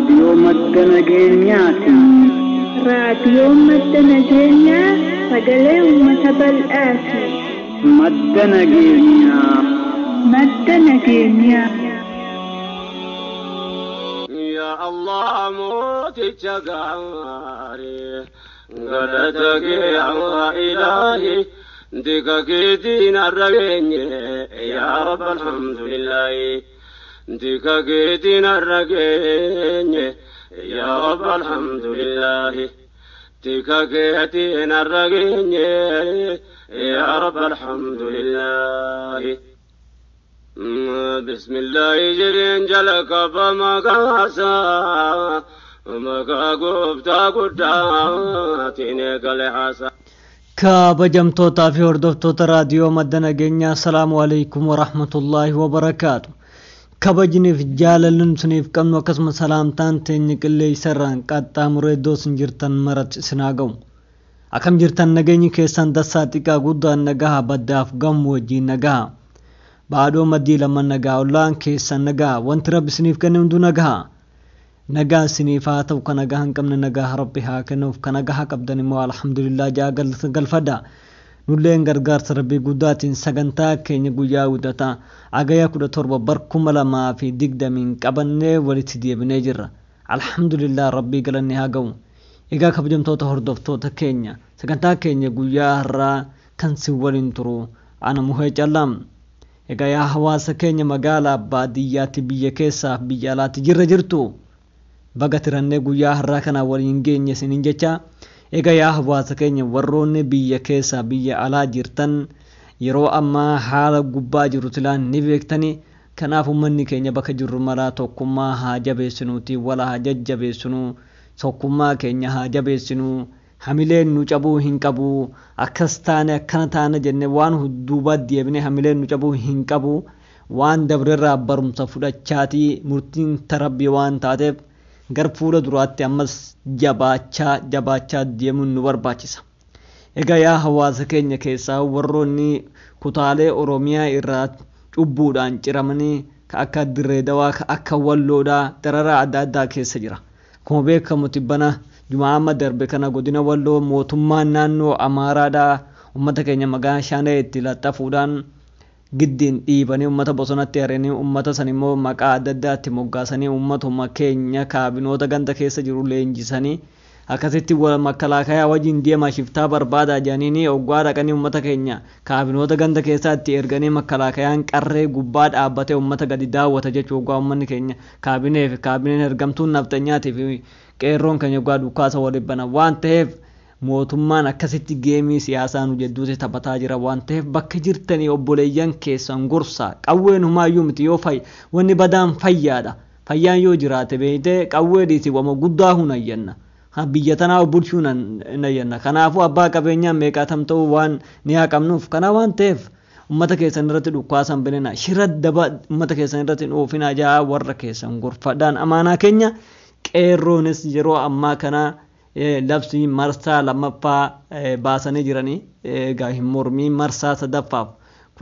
Raadiyoo madda nageenyaati. Raadiyoo madda nageenyaa sagalee uummata bal'aati. Madda nageenyaa. Madda nageenyaa. Yaa Allah mooticha gaarii galata kee yaa ilaahi dika keetiin har'a geenye yaa Rabbi alhamdulillaahi dika keetiin har'a geenye yaa Rabbi alhamdulillaahi dika keetiin har'a geenye yaa Rabbi alhamdulillaahi. بسم الله جرين جلك بمقاسا مقا قبتا قداتين قلحاسا. Kabajamtootaa fi hordoftoota raadiyoo madda nageenyaa, assalaamu alaikum warahmatullaahi wabarakaatu. Kabajniif jaalalli isiniif qabnu akkasuma salaamtaan teenya qilleensarraan qaxxaamuree iddoo isin jirtan maratti isin haa ga'u. Akkam jirtan? Nageenyi keessan dassaa xiqqaa guddaan nagaha, baddaaf gammoojjii nagaha. Baadhoo maddii lama nagaa, ollaan keessan nagaa, wanti rabbi isiniif kenne hunduu nagaa. Nagaa isiniif haa ta'u. Kan nagaa hin qabne nagaa rabbi haa kennuuf, kan nagaa qabdan immoo alhamdulillah jaa galfadha. Nulleen gargaarsa rabbii guddaatiin sagantaa keenya guyyaa guddataa Hagaya 17 bar 2020 qabannee walitti deebinee jirra. Alhamdulillah, rabbii galanni haa ga'u. Egaa kabajamtoota hordoftoota keenya, sagantaa keenya guyyaa har'aa kan si waliin turu ana Muhee Callaam. Egaa yaa hawaasa keenya magaalaa baadiyyaatti, biyya keessaa fi biyya alaatti jirra jirtu, baga tirannee guyyaa har'aa kana waliin geenye isiniin jecha. Egaa yaa hawaasa keenya warroonni biyya keessaa biyya alaa jirtan, yeroo ammaa haala gubbaa jiru tilaan ni beektani. Kanaaf uummanni keenya bakka jirru maraa tokkummaa haa jabeessinuuti, wala haa jajjabeessinuu, tokkummaa keenya haa jabeessinuu. Hamileen nu cabuu hin qabu. Akkas taane akkana taane jenne waan duuba deebine hamileen nu cabuu hin qabu. Waan dabrerraa barumsa fudhachaatii murtiin tarabbii waan taateef gar fuula duraatti ammas jabaachaa jabaachaa deemuun nu barbaachisa. Egaa yaa hawaasa keenya keessaa warroonni kutaalee Oromiyaa irraa cubbuudhaan ciramanii ka akka Dirree Dawaa, ka akka Walloodhaa dararaa adda addaa keessa jira. Akkuma beekamu tibbana Jumaa amma darbe kana godina Walloo mootummaan naannoo Amaaraadhaa uummata keenya magaalaa Shanee itti laxxafuudhaan giddiin dhiibanii uummata bosonatti ari'anii, uummata san immoo maqaa adda addaatti moggaasanii, uummatuma keenya kaabinoota ganda keessa jiru leenjisanii akkasitti makkalaakayaa wajjin deemaa shiftaa barbaadaa jedhanii oggaa dhaqanii uummata keenya kaabinoota ganda keessaatti erganii, makkalaakayaan qarree gubbaa dhaabbatee uummata gadi daawwata jechuu. Oggaa uummanni keenya kaabinee fi kaabineen ergamtuun nafxanyaatii fi qeerroon keenya oggaa dukkaasa waliin banan waan ta'eef, mootummaan akkasitti geemii siyaasaa nu jedduuti taphataa jira waan ta'eef, bakka jirtanii obboleeyyan keessan gorsaa. Qawween humaayyuu miti yoo fay wanni badaan fayyaadha. Fayyaan yoo jiraate beeytee qawwee dhiisi wama guddaa hunayyanna. Biyya tanaa bulchuu hin. Kanaafuu abbaa qabeenyaa meeqaatam ta'uu waan ni haa qabnuuf. Kana waan ta'eef uummata keessan irratti dhukkaasan binina, shira daba uummata keessan irratti hin oofinaa jaa warra keessan gorfadhaan amaanaa keenya. Qeerroonis yeroo ammaa kana labsii marsaa lammaffaa baasanii jiranii. Egaa hin mormii marsaa sadaffaaf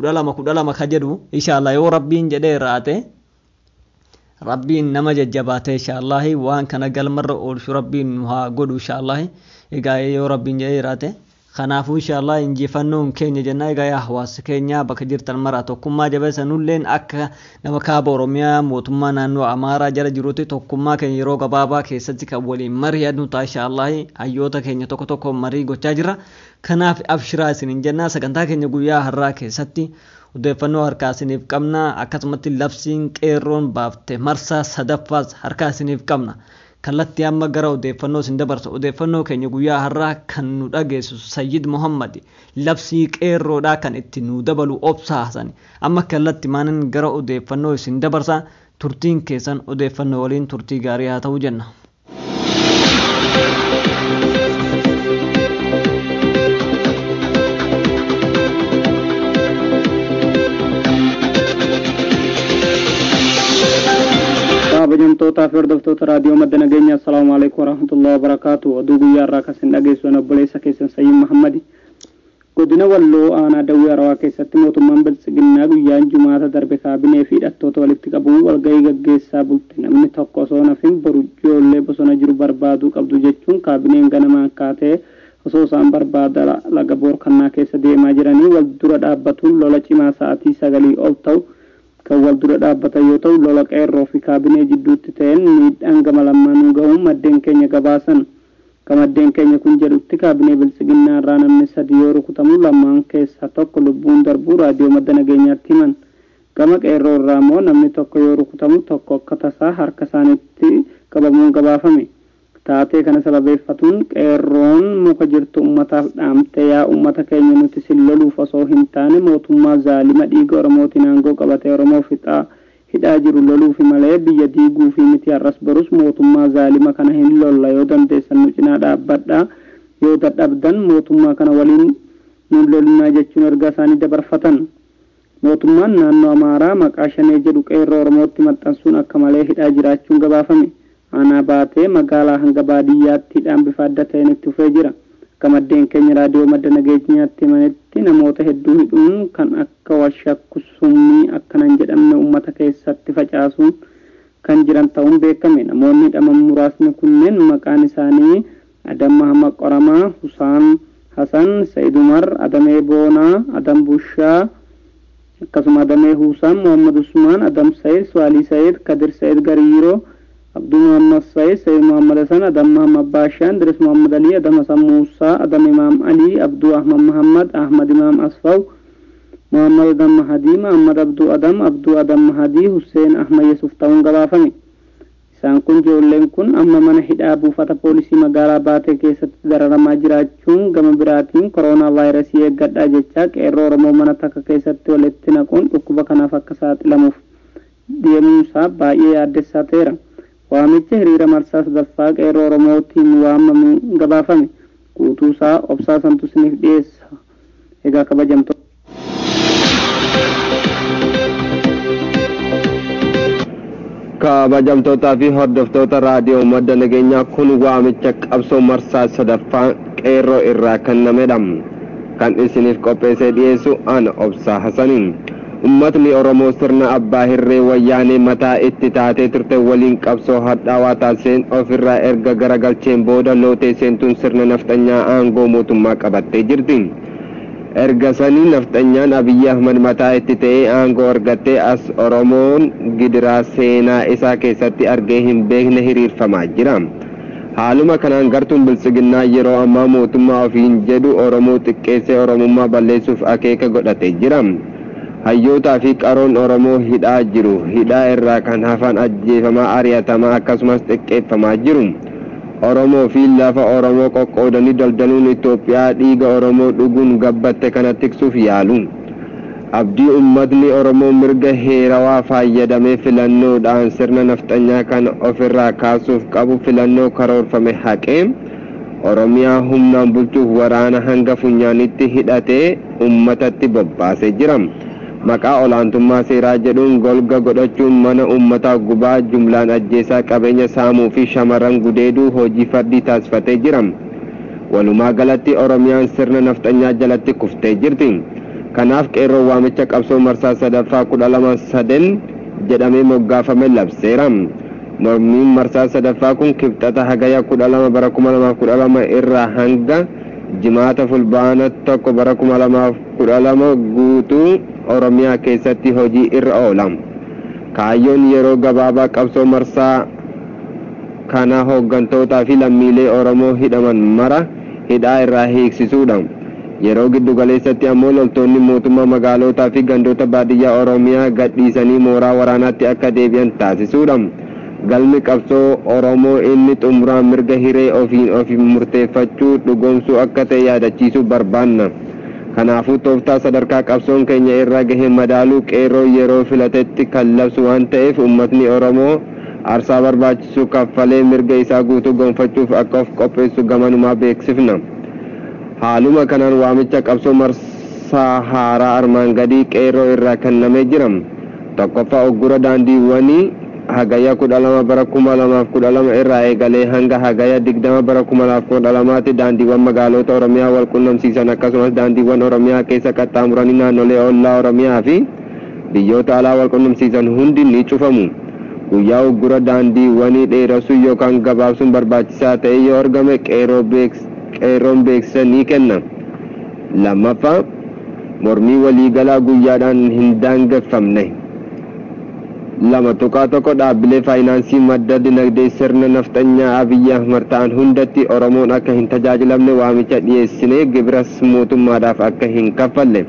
12 12 ka jedhu, inshallah yoo rabbiin jedhee raate, rabbiin nama jajjabaate, inshallahi waan kana galmarra oolchu rabbiin nu haa godhu inshallahi. Egaa yoo rabbiin jedhee raate, kanaafuu inshallah injifannoon keenya jenna. Egaa yaa hawaasa keenya bakka jirtan mara tokkummaa jabeessa. Nulleen akka nama kaaba Oromiyaa mootummaa naannoo Amaaraa jala jirutti tokkummaa keenya yeroo gabaabaa keessatti kan waliin mari'annu ta'a inshallahi. Hayyoota keenya tokko tokko marii gochaa jirra. Kanaaf abshiraa isiniin jenna. Sagantaa keenya guyyaa har'aa keessatti odeeffannoo harkaa isiniif qabna, akkasumatti labsiin qeerroon baafte marsaa sadaffaas harkaa isiniif qabna. Kallattii amma gara odeeffannoo isin dabarsa. Odeeffannoo keenya guyyaa har'aa kan nu dhageessisu Sayyid Muhammad, labsii qeerroodhaa kan itti nu dabalu obsaa Hasani. Amma kallatti maanin gara odeeffannoo isin dabarsa. Turtiin keessan odeeffannoo waliin turtii gaarii haa ta'u jenna. Kabajamtootaa fi hordoftoota raadiyoo madda nageenyaa, assalaamu alaikum warahmatullahi wabarakaatu. Oduu guyyaa irraa kan isin dhageessu obboleessa keessan Sayyid Muhammad. Godina Walloo aanaa Dawwee Harawaa keessatti mootummaan Biltsiginnaa guyyaan Jumaata darbe kaabinee fi hidhattoota walitti qabuun walgahii gaggeessaa bulte. Namni tokko osoo nafin boru ijoollee bosona jiru barbaaduu qabdu jechuun kaabineen ganamaan kaatee osoo isaan barbaada laga boorkannaa keessa deemaa jiranii wal dura dhaabbatuun lola cimaa sa'aatii 9 ol ta'u kan wal dura dhaabbatan yoo ta'u, lola qeerroo fi kaabinee jidduutti ta'een miidhaan gama lamaanuu gahuun maddeen keenya gabaasan. Akka maddeen keenya kun jedhutti kaabinee Biltsiginnaa irraa namni 3 yoo rukutamu lamaan keessaa tokko lubbuun darbuu raadiyoo madda nageenyaatti himan. Gama qeerroo irraa immoo namni tokko yoo rukutamu tokko akka tasaa harka isaaniitti qabamuun gabaafame. Taatee kana sababeeffatuun qeerroon muka jirtu ummataaf dhaamte, yaa ummata keenya nuti sin loluuf osoo hin taane mootummaa zaalima dhiiga Oromootiin aangoo qabatee Oromoo fixaa hidhaa jiru loluufi malee biyya diiguufi miti. Har'as borus mootummaa zaalima kana hin lolla, yoo dandeessan nu cinaa dhaabbadhaa, yoo dadhabdan mootummaa kana waliin nun lolinaa jechuun ergaa isaanii dabarfatan. Mootummaan naannoo Amaaraa maqaa shanee jedhu qeerroo Oromootti maxxansuun akka malee hidhaa jiraachuun gabaafame. Aanaa baatee magaalaa hanga baadiyyaatti hidhaan bifa adda ta'een itti fufee jira. Akka maddeen keenya raadiyoo madda nageenyaatti himanitti namoota hedduu hidhuun kan akka washakku summii akkanan jedhamne uummata keessatti facaasuun kan jiran ta'uun beekame. Namoonni hidhaman muraasni kunneen maqaan isaanii Adam Mahammad Qoramaa, Husaan Hasan, Sa'id Umar, Adamee Boonaa, Adam Bushaa, akkasuma Adamee Huusaan, Muhammad Usmaan, Adam Sa'id, Swaalii Sa'id, Kadir Sa'id Gariiroo, Abduu Muhammad Sa'id, Sa'id Muhammad Hasan, Adam Muhammad Baashaan, Idris Muhammad Ali, Adam Hasan Muusaa, Adam Imaam Ali, Abduu Ahmad Muhammad, Ahmad Imaam Asfaw, Muhammad Adam Mahadii, Muhammad Abduu Adam, Abduu Adam Mahadii, Hussein Ahmad Yusuf ta'uun gabaafame. Isaan kun ijoolleen kun amma mana hidhaa buufata poolisii magaalaa Baatee keessatti dararamaa jiraachuun gama biraatiin kooroonaa vaayirasii eeggadhaa jechaa qeerroo Oromoo mana takka keessatti walitti naquun dhukkuba kanaaf akka saaxilamuuf deemuunsaa baay'ee yaaddessaa ta'eera. Waamicha hiriira marsaa sadaffaa qeerroo Oromootiin waamamuun gabaafame. Guutuusaa obsaa santu isiniif dhiyeessa. Egaa kabajamtoota. Kabajamtootaa fi hordoftoota raadiyoo madda nageenyaa, kun waamicha qabsoo marsaa sadaffaa qeerroo irraa kennamedha. Kan isiniif qopheessee dhiyeessu ana Obsaa Hasaniin. Ummatni Oromoo sirna abbaa hirree wayyaanee mataa itti taatee turte waliin qabsoo hadhaawaa taasiseen ofirraa erga garagalcheen booda lootee seentuun sirna nafxanyaa aangoo mootummaa qabattee jirti. Erga sanii nafxanyaan Abiyyi Ahmad mataa itti ta'ee aangoo argattee as Oromoon gidiraa seenaa isaa keessatti argee hin beekne hiriirfamaa jira. Haaluma kanaan gartuun Biltsiginnaa yeroo ammaa mootummaa ofiin jedhu Oromoo xiqqeessee Oromummaa balleessuuf akeeka godhatee jira. Hayyootaa fi qaroon Oromoo hidhaa jiru. Hidhaa irraa kan hafan ajjeefamaa, ari'atamaa akkasumas xiqqeeffamaa jiru. Oromoo fi lafa Oromoo qoqqoodanii daldaluun Itoophiyaa dhiiga Oromoo dhuguun gabbatte kana tiksuuf yaalu. Abdii uummatni Oromoo mirga heerawaa fayyadamee filannoodhaan sirna nafxanyaa kana ofirraa kaasuuf qabu filannoo karoorfame haqee Oromiyaa humnaan bulchuuf waraana hanga funyaanitti hidhatee uummatatti bobbaasee jira. Maqaa olaantummaa seeraa jedhuun golga godhachuun mana uummataa gubaa, jumlaan ajjeesaa, qabeenya saamuu fi shamarran gudeeduu hojii fardii taasifatee jira. Walumaa galatti Oromiyaan sirna nafxanyaa jalatti kuftee jirti. Kanaaf qeerroo waamicha qabsoo marsaa sadaffaa 12 3 jedhamee moggaafame labseera. Mormiin marsaa sadaffaa kun kibxata hagaya 12 bara 2012 irraa hanga jimaata fulbaana 1 bara 2012 guutuu Oromiyaa keessatti hojii irra oola. Kaayyoon yeroo gabaabaa qabsoo marsaa kana hooggantootaa fi lammiilee Oromoo hidhaman mara hidhaa irraa hiiksisuudha. Yeroo giddu galeessatti ammoo loltoonni mootummaa magaalotaa fi gandoota baadiyyaa Oromiyaa gadhiisanii mooraa waraanaatti akka deebi'an taasisuudha. Galmi qabsoo Oromoo inni xumuraan mirga hiree ofiin ofiin murteeffachuu dhugoomsuu akka ta'e yaadachiisuu barbaanna. Kanaafuu tooftaa sadarkaa qabsoon keenya irra gahe madaaluu qeerroo yeroo filatetti kan labsu waan ta'eef uummatni Oromoo aarsaa barbaachisu kaffalee mirga isaa guutuu gonfachuuf akka of qopheessu gamanumaa beeksifna. Haaluma kanaan waamicha qabsoo marsaa haaraa armaan gadii qeerroo irraa kennamee jira. Tokkoffaa, uggura daandiiwwanii Hagayya 12 bara 2012 irraa eegalee hanga Hagayya 20 bara 2012tti daandiiwwan magaalota Oromiyaa wal qunnamsiisan, akkasumas daandiiwwan Oromiyaa keessa qaxxaamuranii naannolee ollaa Oromiyaa fi biyyoota alaa wal qunnamsiisan hundi ni cufamu. Guyyaa uggura daandiiwwanii dheeressuu yookaan gabaabsuun barbaachisaa ta'e yoo argame qeerroon beeksisa ni kenna. Lammaffaa, mormii waliigalaa guyyaadhaan hin daangeffamne. 2.1 Dhaabbilee faayinaansii madda dinagdee sirna nafxanyaa Abiyyi Ahmad ta'an hundatti Oromoon akka hin tajaajilamne waamicha dhiyeessinee, gibiras mootummaadhaaf akka hin kaffalle.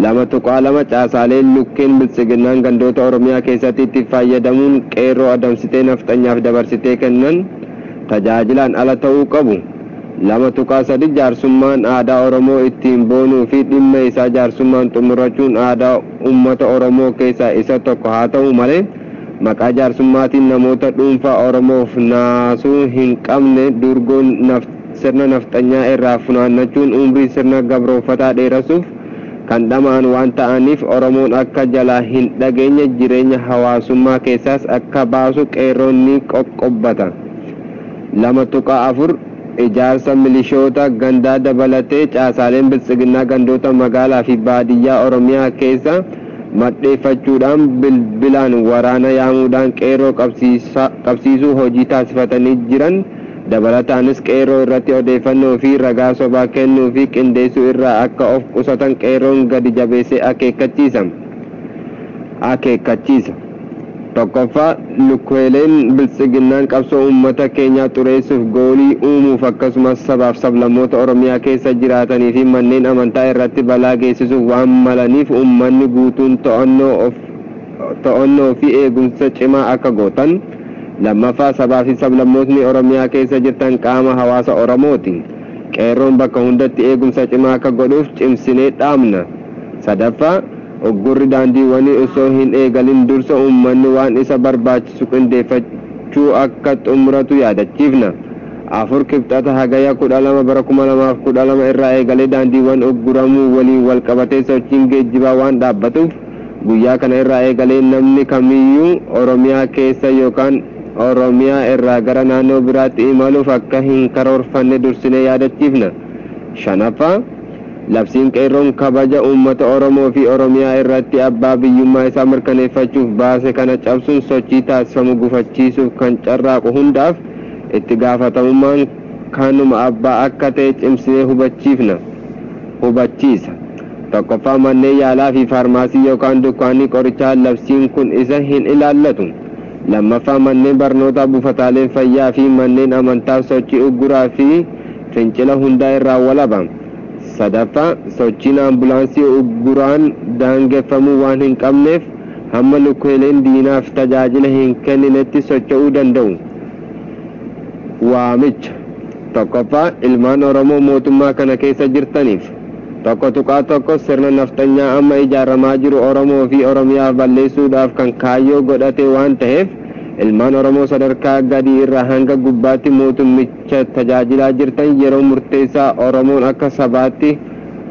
2.2 Caasaalee lukkeen biltsiginnaan gandoota Oromiyaa keessatti itti fayyadamuun qeerroo adamsitee nafxanyaaf dabarsitee kennan tajaajilaan ala ta'uu qabu. 2.3 Jaarsummaan aadaa Oromoo ittiin boonuu fi dhimma isaa jaarsummaan xumurachuun aadaa uummata Oromoo keessaa isa tokko haa ta'u malee, maqaa jaarsummaatiin namoota dhuunfaa Oromoof naasuu hin qabne durgoon sirna nafxanyaa irraa funaannachuun umrii sirna gabroonfataa dheerassuuf kan dhama'an waan ta'aniif, Oromoon akka jalaa hin dhageenye, jireenya hawaasummaa keessaas akka baasu qeerroon ni qoqqobbata. 2.4 Ijaarsa milishoota gandaa dabalatee caasaaleen biltsiginnaa gandoota magaalaa fi baadiyyaa Oromiyaa keessa madheeffachuudhaan bilbilaan waraana yaamuudhaan qeerroo qabsiisuu hojii taasifatanii jiran, dabalataanis qeerroo irratti odeeffannoo fi ragaa sobaa kennuu fi qindeessuu irraa akka of qusatan qeerroon gadi jabeessee akeekkachiisa. Akeekkachiisa. Tokkoffaa, lukkeeleen biltsiginnaan qabsoo uummata keenyaa xureessuuf, goolii uumuuf, akkasumas sabaaf sablammoota Oromiyaa keessa jiraatanii fi manneen amantaa irratti balaa geessisuuf waan malaniif, uummanni guutuun to'annoo fi eegumsa cimaa akka gootan. Lammaffaa, sabaa fi sablammootni Oromiyaa keessa jirtan qaama hawaasa Oromooti. Qeerroon bakka hundatti eegumsa cimaa akka godhuuf cimsinee dhaamna. Sadaffaa, uggurri daandiiwwanii osoo hin eegalin dursa uummanni waan isa barbaachisu qindeeffachuu akka xumuratu yaadachiifna. Afur, Kibxata Hagaya 12 bara 2012 irraa eegalee daandiiwwan ugguramuu waliin wal qabatee sochiin geejjibaa waan dhaabbatuuf, guyyaa kana irraa eegalee namni kamiyyuu Oromiyaa keessa yookaan Oromiyaa irraa gara naannoo biraatti imaluuf akka hin karoorfanne dursinee yaadachiifna. Shanaffaa, labsiin qeerroon kabaja uummata Oromoo fi Oromiyaa irratti abbaa biyyummaa isaa mirkaneeffachuuf baase kana cabsuun sochii taasifamu gufachiisuuf kan carraaqu hundaaf itti gaafatamummaan kanuma abbaa akka ta'e cimsinee hubachiifna. Hubachiisa. Tokkoffaa, manneen yaalaa fi faarmaasii yookaan dukkaanni qorichaa labsiin kun isa hin ilaallatu. Lammaffaa, manneen barnootaa, buufataaleen fayyaa fi manneen amantaa sochii ugguraa fi fincila hundaa irraa walaba. Sadaffaa, sochiin ambulaansii ugguraan daangeffamuu waan hin qabneef hamma lukkeeleen diinaaf tajaajila hin kenninetti socho'uu danda'u. Waamicha. Tokkoffaa, ilmaan Oromoo mootummaa kana keessa jirtaniif. 1.1 Sirna nafxanyaa amma ijaaramaa jiru Oromoo fi Oromiyaa balleessuudhaaf kan kaayyoo godhate waan ta'eef, ilmaan Oromoo sadarkaa gadii irraa hanga gubbaatti mootummicha tajaajilaa jirtan, yeroo murteessaa Oromoon akka sabaatti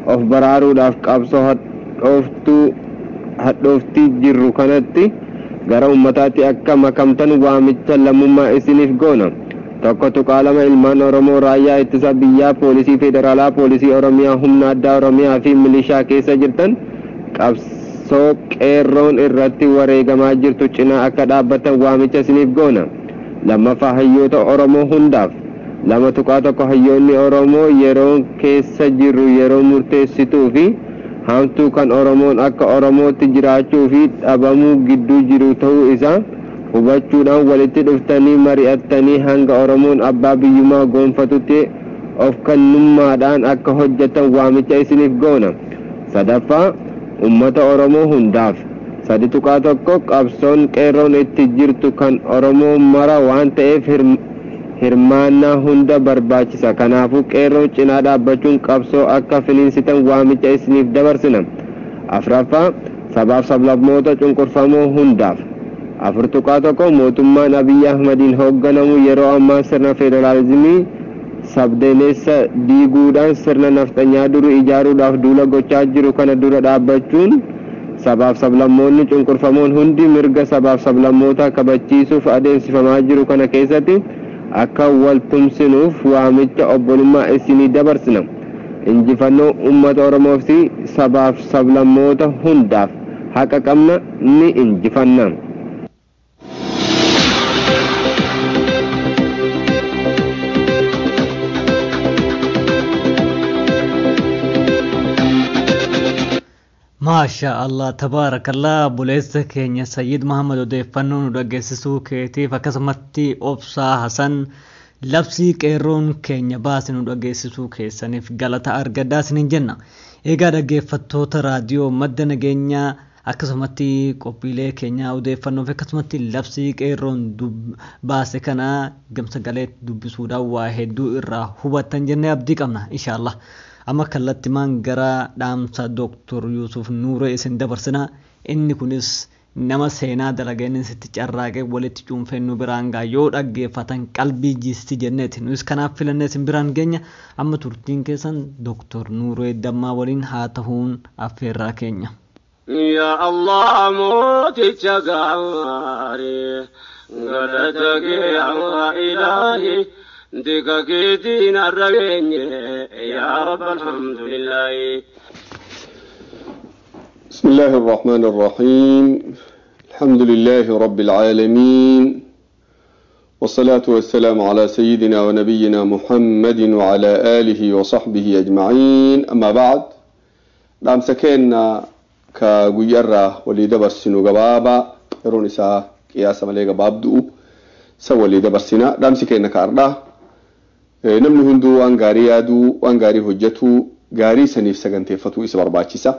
of baraaruudhaaf qabsoo hadhooftii jirru kanatti gara ummataatti akka makamtan waamicha lammummaa isiniif goona. 1.2 Ilmaan Oromoo raayyaa ittisa biyyaa, poolisii federaalaa, poolisii Oromiyaa, humna addaa Oromiyaa fi milishaa keessa jirtan qabsoo qeerroon irratti wareegamaa jirtu cinaa akka dhaabbatan waamicha isiniif goona. Lammaffaa, hayyoota Oromoo hundaaf. 2.1 Hayyoonni Oromoo, yeroo keessa jirru yeroo murteessituu fi hamtuu kan Oromoon akka Oromootti jiraachuu fi dhabamuu gidduu jiru ta'uu isaa hubachuudhaan walitti dhuftanii mari'attanii hanga Oromoon abbaa biyyummaa gonfatutti of kennummaadhaan akka hojjetan waamicha isiniif goona. Sadaffaa, ummata Oromoo hundaaf. 3.1 Qabsoon qeerroon itti jirtu kan Oromoo mara waan ta'eef hirmaannaa hunda barbaachisa. Kanaafuu qeerroo cinaa dhaabbachuun qabsoo akka finiinsitan waamicha isiniif dabarsina. Afraffaa, sabaaf sablammoota cunqurfamoo hundaaf. 4.1 Mootummaan Abiyyi Ahmadiin hoogganamu yeroo ammaa sirna federaalizimii sabdaneessa diiguudhaan sirna nafxanyaa duru ijaaruudhaaf duula gochaa jiru kana dura dhaabbachuun Sabaaf sablammoonni cunqurfamoon hundi mirga sabaaf sablammootaa kabachiisuuf adeemsifamaa jiru kana keessatti akka wal tumsinuuf waamicha obbolummaa isinii dabarsina. Injifannoo uummata Oromoof fi sabaaf sablammoota hundaaf haqa qabna ni injifanna. Maasha Allah tabaarakallah buleessa keenya Sayyid Muhammad odeeffannoo nu dhageessisuu keetiif akkasumatti Obsaa Hasan labsii qeerroon keenya baase nu dhageessisuu keessaniif galata argadhaa isiniin jenna. Egaa dhaggeeffattoota raadiyoo madda nageenyaa akkasumatti qophiilee keenya odeeffannoo fi akkasumatti labsii qeerroon baase kana gamsagalee dubbisuudhaan waa hedduu irraa hubattan jennee abdii qabna inshaallah. Amma kallattimaan gara dhaamsa Dooktor Yuusuf Nuuree isin dabarsina. Inni kunis nama seenaa dalagee inni sitti carraaqee walitti cuunfee nu biraan ga'a yoo dhaggeeffatan qalbii jiisti jenneeti. Nus kanaaf filannee isin biraan geenya. Amma turtiin keessan Dooktor Nuuree Dammaa waliin haa ta'uun affeerraa keenya. يا الله موتي جغاري غلطك يا إلهي دقك دين الرجين يا رب الحمد لله. بسم الله الرحمن الرحيم. الحمد لله رب العالمين، والصلاة والسلام على سيدنا ونبينا محمد وعلى آله وصحبه أجمعين. أما بعد، دام سكينا كغيرة ولي دبرسينو غبابا يرون إسا قياسا ملي غباب دو سوى ولي دبرسينا. دام سكينا كاردا نمني هندو وان غاري يادو وان غاري هجتو غاري سنيف سغنتيفتو إسا برباچيسا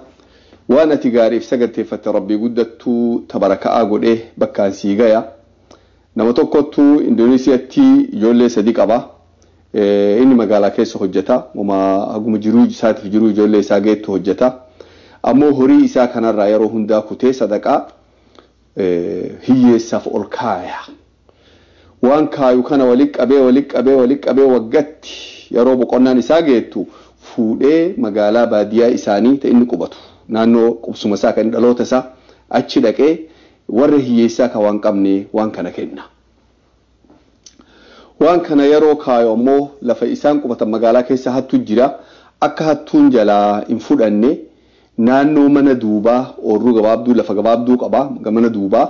وانا تغاري في سغنتيفت ربي قدتو تبارك آغو إيه بكان سيغايا. نما tokkottu Indoneesiyaatti ijoollee sadi qaba. Inni magaalaa keessa hojjeta. Uma haguma jiruu isaatiif jiruu ijoollee isaa geettu hojjeta. Ammoo horii isaa kanarraa yeroo hundaa kutee sadaqaa hiyyeessaaf ol kaaya. Waan kaayu kana walitti qabee walitti qabee walitti qabee waggatti yeroo boqonnaan isaa geettu fuudhee magaalaa baadiyyaa isaanii ta'e inni qubatu. Naannoo qubsuma isaa kan dhaloota isaa achi dhaqee warra hiyyeessaa kan waan qabne waan kana kenna. Waan kana yeroo kaayu ammoo lafa isaan qubatan magaalaa keessa hattu jira. Akka hattuun jalaa hin fudhanne naannoo mana duubaa oorruu gabaabduu lafa gabaabduu qaba mana duubaa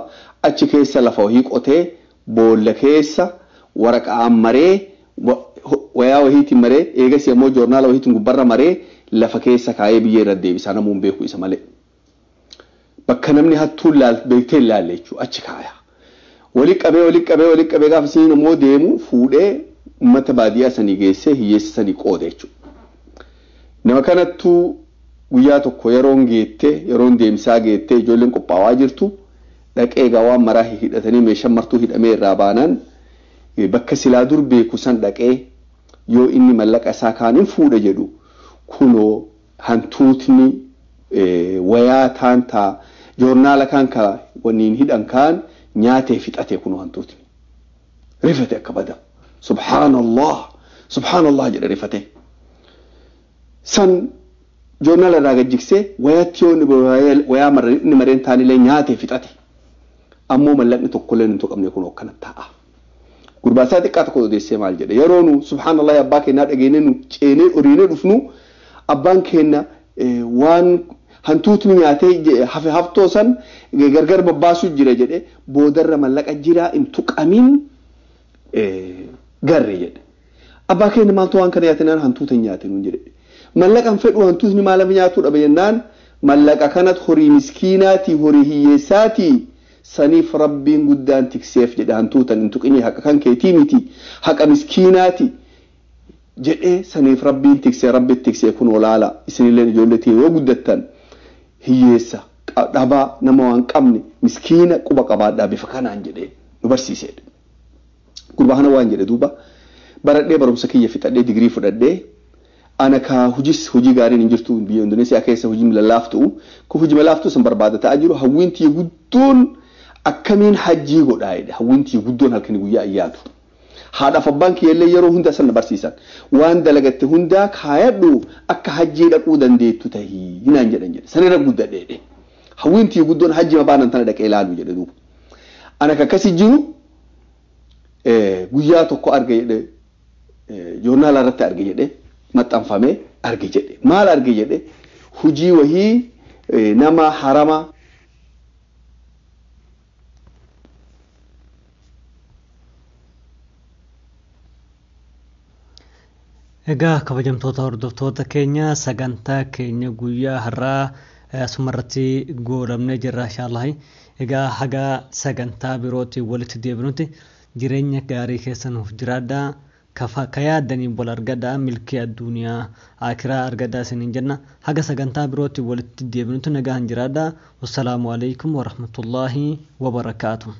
achi keessa lafa wahii qotee boolla keessa waraqaan maree wayaa wahiitiin maree eegas ammoo joornaala wahiitiin gubbarra maree lafa keessa kaayee biyyee irra deebisa namuun beeku isa malee. Bakka namni hattuun beektee hin laalle jechuudha achi kaaya. Walitti qabee walitti qabee walitti qabee gaafa isiin immoo deemu fuudhee uummata baadiyyaa sanii geessee hiyyeessa sanii qoode jechuudha. Nama kanattuu guyyaa tokko yeroon geettee yeroon deemsaa geettee ijoolleen qophaawaa jirtu dhaqee egaa waan maraa hidhatanii meeshaan martuu hidhamee irraa baanaan bakka silaa dur beeku san dhaqee yoo inni mallaqa isaa kaaniin fuudha jedhu kunoo hantuutni wayaa taan taa joornaala kaan ka waniin hidhan kaan nyaatee fixate kunoo hantuutni rifate akka bada subhaanallah subhaanallah jedhe rifate san joornaala irraa gajjigsee wayaatti yoo wayaa inni mareen taanillee nyaatee fixate ammoo mallaqni tokkollee hin tuqamne kunoo akkana taa'a. Gurbaasaa xiqqaa tokko odeessee maal jedhe yeroo nu subhaanallah abbaa keenyaa dhageenye nu ceenee horiinee dhufnu abbaan keenya waan hantuutni nyaatee hafe haftoo san gargar babbaasuu jira jedhe boodarra mallaqa jiraa hin tuqamin garre jedhe. Abbaa keenya maaltu waan kana nyaatinaan hantuuta hin nyaatin jedhe. Mallaqa hin fedhu hantuutni maalaaf nyaatuu dhabe jennaan mallaqa kanat horii miskiinaatii horii hiyyeessaatii saniif rabbiin guddaan tikseef jedhe hantuutan hin tuqinii haqa kan keetii miti haqa miskiinaati jedhee saniif rabbiin tiksee rabbi tiksee kun olaala isinillee ijoollee ta'e yoo guddattan hiyyeessa dhabaa nama waan qabne miskiina quba qabaadhaa bifa kanaan jedhee nu barsiisedha. Gurbaa kana waan jedhe duuba baradhee barumsa kiyya fixadhee digirii fudhadhee ana ka hujis hojii gaariin hin jirtu biyya Indoneesiyaa keessa hojii lallaaftu ka hojii lallaaftu san barbaada ta'aa jiru hawwiin tiyya guddoon akkamiin hajjii godhaa jedhe hawwiin tiyya guddoon halkanii guyyaa ayyaatu. Haadhaaf abbaan kiyyallee yeroo hunda san na barsiisan waan dalagatte hundaa kaayadhu akka hajjii dhaquu dandeettu tahii naan jedhan jedhe sanirra guddadheedhe. Hawwiin tiyya guddoon hajji baanan tana dhaqee ilaalu jedhe duuba. Ana akkasi jiru guyyaa tokko arge jedhe, joornaala irratti arge jedhe, maxxanfamee arge jedhe. Maal arge jedhe? Hujii wahii nama harama Egaa kabajamtoota hordoftoota keenya, sagantaa keenya guyyaa har'aa asumarratti goolabnee jirra inshaallahi. Egaa haga sagantaa birootiin walitti deebinutti jireenya gaarii keessa nuuf jiraadhaa. Kafa ka yaaddaniin wal argadhaa, milkii addunyaa akiraa argadhaa isiniin jenna. Haga sagantaa birootiin walitti deebinutti nagaan jiraadhaa. Wassalaamu alaikum warahmatullaahi wabarakaatu.